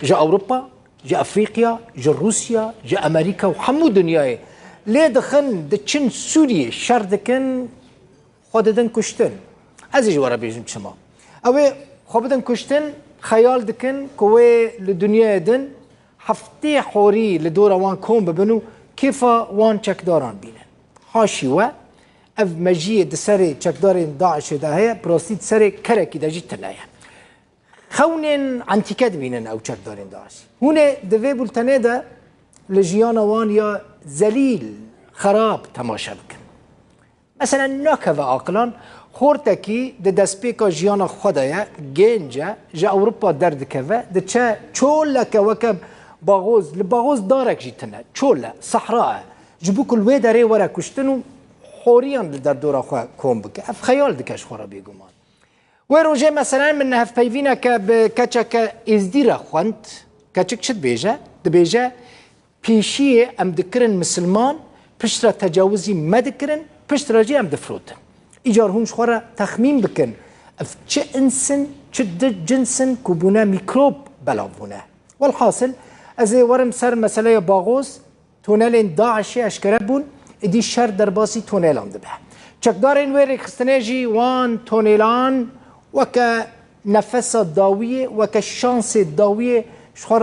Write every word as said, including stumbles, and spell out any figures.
Ji Ewropa, ji Efrîqya, ji Rûsya, ji Amerîka û hemû dinyayê lê dixin, diçin Sûriyê şer dikin, xwe didin kuştin. Ez ê ji we re bêjim çima. Ew ê xwe bidin kuştin, xeyal dikin ku wê li dinyayê din heftê horî li dora wan kom bibin û kêfa wan çekdaran bînin. Haşî we, ev mejiyê di serê çekdarên DAIŞê de heye, bi rastî di serê kerekî de jî tune ye. Xewnên entîke dibînin ew çekdarên DAIŞ. Hûn ê di vê bultenê de li jiyana wan ya zelîl, xerab temaşe bikin. Meselen, nakeve aqilan, xortekî di destpêka jiyana xwe de ye, gênc e, ji Ewropa derdikeve, diçe çoleke weke Baxoz, li Baxoz darek jî tune, çol e, sehra e. Ji bo ku li wê derê were kuştin û horiyan li derdora xwe kom bike. Ev xeyal dike ji xwe re bêguman. Wê rojê, meselen, min hevpeyvîneke bi keçeke êzdî re xwend. Keçik çi dibêje? Dibêje, pêşiyê em dikirin misilman, piştre tecawizî me dikirin, piştre jî em difirotin. Îcar hûn ji xwe re texmîn bikin, ev çi ins in, çi di cins in ku bûne mîkrob belav bûne. Welhasil, ez ê werim ser meseleya Baxoz. Tunelên DAIŞê eşkere bûn, êdî şer derbasî tunelan dibe. Çekdarên wê rêkxistinê jî wan tunêlan weke nefesa dawiyê, weke şansê dawiyê ji xwe re